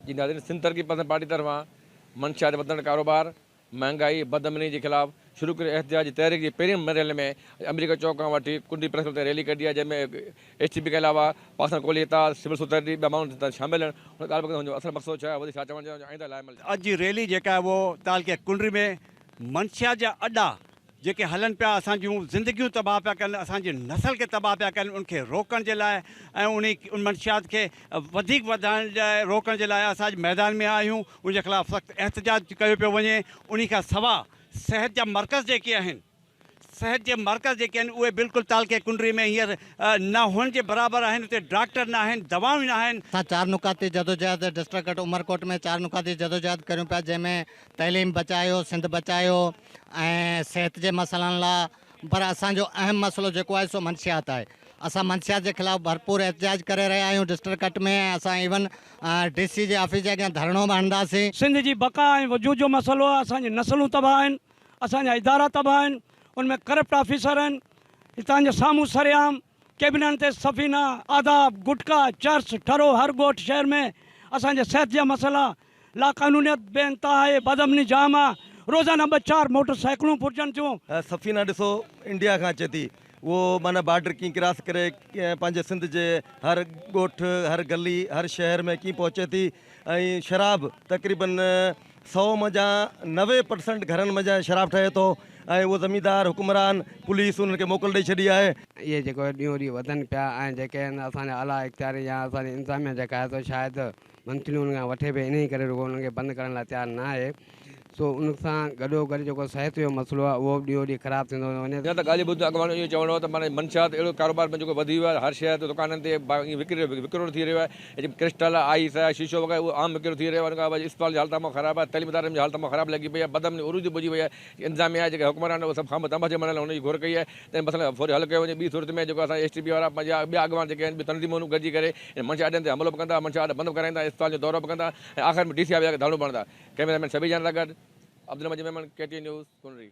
جي ناظرين سنڌ ترقي پسند پارٽي طرفان منشيات وڌندڙ ڪاروبار، مهانگائي، بدامني جي خلاف شروع ڪيل احتجاجي تحريڪ جي پهرين مرحلي ۾ اڄ آمريڪا چوڪ کان وٺي ڪنڊي پريس ڪلب تائين ريلي ڪڍي آهي جنهن ۾ ايس ٽي پي کان علاوه پاڪستان ڪولهي اتحاد، سول سوسائٽي ٻيا ماڻهو شامل آهن ان ڳالهه ٻولهه ڪندي هن جو اصل مقصد ڇا آهي وڌيڪ ڇا چوڻ چاهيون آئنده لاء عمل. اڄ جي ريلي جيڪا آهي اهو تعلقي ڪنڊري ۾ منشيات جا اڏا جيڪي هلن پيا اسان جون زندگيون تباهه پيا ڪن اسان جي نسل کي تباهه پيا ڪن ان کي روڪڻ جي لاء ۽ انهي ان منشيات کي وڌيڪ وڌائڻ جي لاء روڪڻ جي لاء اسان اڄ ميدان ۾ آهيون ان جي خلاف سخت احتجاج ڪيو پيو وڃي انهي کان سوا صحت جا مرڪز جيڪي آهن صحت جي مرڪز جيڪي آهن اهي بلڪل تعلقي ڪنڊري ۾ هينئر نه هئڻ جي برابر آهن اتي ڊاڪٽر نه آهن دوائون نه آهن. اسان چار نقاطي جدوجهد ڊسٽرڪٽ عمرڪوٽ ۾ چار نقاطي جدوجهد ڪريون پيا جنهن ۾ تعليم بچايو سنڌ بچايو ۽ صحت جي مسئلن لا پر اسان جو اهم مسئلو جيڪو آهي سو منشيات آهي اسان منشيات جي خلاف ڀرپور احتجاج ڪري رهيا آهيون ڊسٽرڪٽ ۾ ۽ اسان ايون ڊي سي جي آفيس جي اڳيان ڌرڻو به هڻنداسين. سنڌ جي بقا ۽ وجود جو مسئلو آهي اسان جي نسلون تباهه آهن اسان جا ادارا تباهه آهن ان ۾ ڪرپٽ آفيسر آهن هتان جي سامهون سرعام ڪيبنن تي سفينا، آداب، گٽڪا، چرس، ٺرو هر ڳوٺ شهر ۾ اسان جي صحت جا مسئلا، لاقانونيت بي انتها آهي، بدامني جام آ، روزانه ٻه چار موٽر سائيڪلون ڦرجن ٿيون. سفينا ڏسو انڊيا کان اچي ٿي اهو معنيٰ بارڊر ڪيئن ڪراس ڪري پنهنجي سنڌ جي هر ڳوٺ هر گلي هر شهر ۾ ڪيئن پهچي ٿي ۽ شراب تقريبن سئو منجهان 90 پرسنٽ گهرن منجهان شراب ٺهي ٿو ۽ اهو زميندار حڪمران پوليس انهن کي موڪل ڏئي ڇڏي آهي. اهي جيڪو ڏينهون ڏينهن وڌن پيا ۽ جيڪي آهن اسان جا اعليٰ اختياري يا اسان جي انتظاميا جيڪا آهي سو شايد منٿليون انهن کان وٺي پئي انهي ڪري رڳو انهن کي بند ڪرڻ لاء تيار نه آهي سو ان سان گڏو گڏ جيڪو صحت جو مسئلو آهي اهو به ڏينهون ڏينهن خراب ٿيندو ٿو وڃي. نه ته ڳالهيون ٻڌ اڳواڻن جو اهو چوڻ هو ته معنيٰ منشيات اهڙو ڪاروبار ۾ جيڪو وڌي ويو آهي هر شهر تي دڪانن تي ائين وڪرو ٿي رهيو آهي جيئن ڪرسٽل، آئيس، شيشو وغيره اهو عام وڪرو ٿي رهيو آهي ان کان علاوه اسپتال جي حالت تمام خراب آهي تعليمي ادارن جي حالت تمام خراب لڳي پئي آهي بدامني عروج تي پڄي وئي آهي انتظاميا جيڪي حڪمران اهي سڀ خام تنبا جي مڙهيل هن جي گهر ڪئي آهي ته ان مسئلن کي فوري حل ڪيو وڃي ٻي صورت ۾ جيڪو اسان ايس ٽي پي وارا يا ٻيا اڳواڻ جيڪي آهن ٻيون تنظيمون گڏجي ڪري ان منشا اڏن تي حملو به ڪندا منشا اڏا بند به ڪرائيندا ۽ اسپتال جو دورو به ڪندا ۽ آخر ۾ ڊي سي آفيس آگي ڌرڻو به هڻندا ڪئميرا مين شبير جان سان گڏ Abdul Majeed Memon K T N news Kunri.